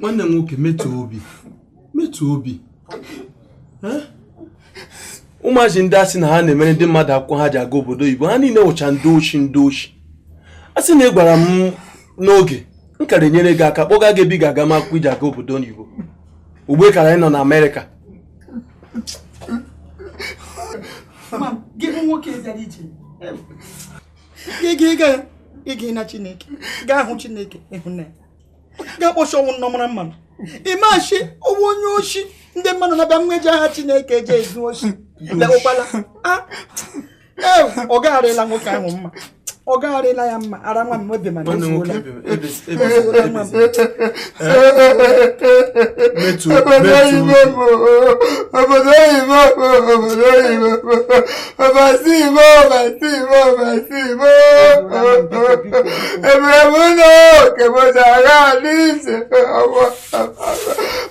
Nwanne m nwoke, metụ obi, metụ obi. Ụmụazị ndị a sị na ha na-emere ndị mmadụ akwụkwọ ha ji aga obodo oyibo, ha niile wụcha ndị oshi, ndị oshi. A sị na ị gwara m n'oge, m kara enyere gị aka kpọga gị ebe ị ga-aga ma akwụkwọ iji aga obodo oyibo. Ugbu kara anyị nọ na Amerịka. Gị bụ nwoke bịara ije, gị ga ịga na Chineke, gaa hụ Chineke, ịhụ na ya ga-akpọchi ọnwụ nnọmara mmanụ ịmachi ọwụ onye oshi. Ndị mmadụ na-abịa nwa eji aha Chineke eje ezu oshi. Lekwakwala, ọ gagharịla nwoke ahụ mma, ọ gagharịla ya mma. Ara nwa m obi mana ezuola. Nwa m, Obodo oyibo, obodo oyibo, obodo oyibo, ọbasi igbo, ọbasi igbo, ọbasi igbo. Ebere m ụlọ keboja agha n'ise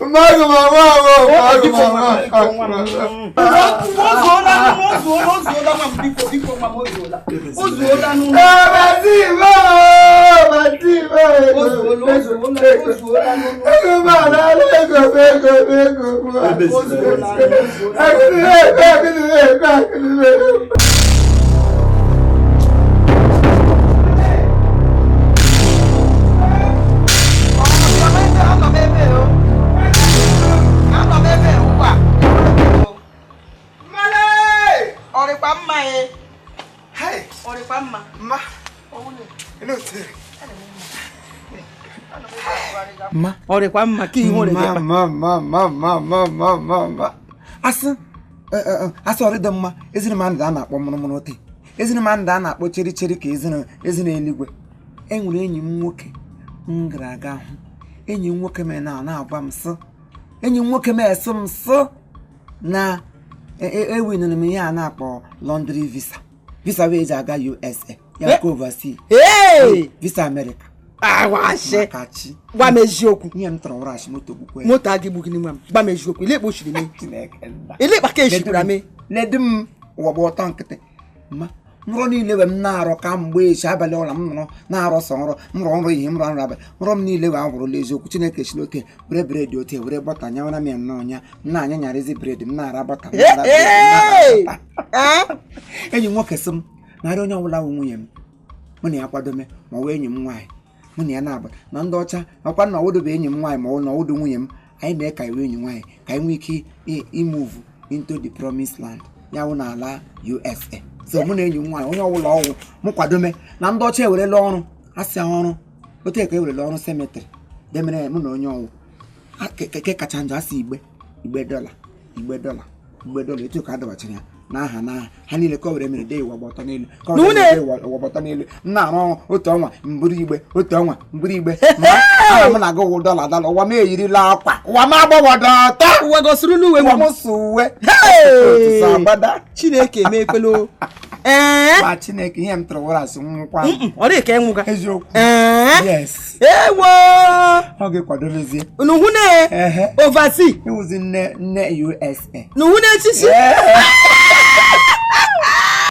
mmadụ ma nwa mmadụ ma nwa. Ozuola, ozuola, ozuola nwa m, biko, biko nwa m, ozuola, ozuola n'ụlọ. Ọbasi igbo, ọbasi igbo. Ozuola, ozuola, ozuola n'ụlọ. Ego m alala, ego m, ego m, ego m. Ozuola, ozuola. Akụrụ ego, akụrụ ego, akụrụ ego. Anọ m ebe o, anọ m ebe ugbu a. Ọrịkwa mma e, ọrịkwa mma. Mma, ele otu. Mma. Ọrịkwa mma ka ihu Mma, mma, mma, mma, mma, mma, mma, mma, mma. Asị asị ọrị dị mma ezina m a na-akpọ mụrụmụrụ ote ezina m a na-akpọ cheri cheri ka ezina ezina eluigwe. Enwere enyi m nwoke m gara aga hụ. Enyi m nwoke mere na na-agwa m sị, enyi m nwoke m esị m sị na ewinere m ihe a na-akpọ laundry visa, visa wee eji aga USA ya nke overseas. Ee! Visa America. Awashi. Maka chi. Gwa m eziokwu. Ihe m tọrọ wụrụ moto gbukwe. Moto a gị gbughị nwa m. Gwa m eziokwu, ile ekpochiri mee? Chineke nna. Ile ịkpa ka eshikwara mee? Ledu m, ụwa gba ọtọ nkịtị. Ma nrọ niile wee m na-arọ ka mgbe echi abalị ụra m nọrọ na-arọ sọ nrọ, m rọ nrọ ihe, m rọ nrọ abalị, nrọ m niile wee awụrụla eziokwu. Chineke chiri ote were bread, ote were butter nyawara m ya nnọọ nya m na-anya nyarịzi bread m, na-ara butter m, na-ara bread m, na-ara butter. Enyi m nwoke sị m narị onye ọbụla wụ nwunye m, mụ na ya kwadome, ma ọ wụ enyi m nwaanyị, mụ na ya na-aba na ndị ọcha ọkwa na ọwụdụ bụ enyi m nwaanyị ma ọ na ọwụdụ nwunye m. Anyị mee ka iwe enyi nwaanyị ka anyị nwee ike imove into the promised land, ya wụ n'ala USA. So mụ na enyi m nwaanyị, onye ọbụla ọwụ mụ kwadome na ndị ọcha ewerela ọrụ asị ọrụ otu ka ewerela ọrụ cemetery demere mụ na onye ọwụ ke kacha njọ asị igbe igbe dọla, igbe dọla, igbe dọla etu ka a dọbachara ya n'aha n'aha ha niile ka o were mere dee ụwa gba ọtọ n'elu, ka o were mere dee ụwa gba ọtọ n'elu. M na-arụ ọrụ otu ọnwa mburu igbe, otu ọnwa mburu igbe. Ma aha m na-agụ ụwụ dọla dọla. Ụwa m eyirila akwa, ụwa m agbawọdọ ọtọ. Ụwa gosirila uwe. Ụwa nwa m m. sụ uwe. Hey! Otu agbada. Chineke emekwelo. Ee. Ma Chineke, ihe m tụrụ wụrụ asị nwụkwa. Ọ dị ka ịnwụga. Eziokwu. Ee. Yes. Ewo. Ọ ga-ekwadobezie. Nuhu na Ehe. oversea. Ịwụzi nne nne USA. Nuhu na echichi. Yeah.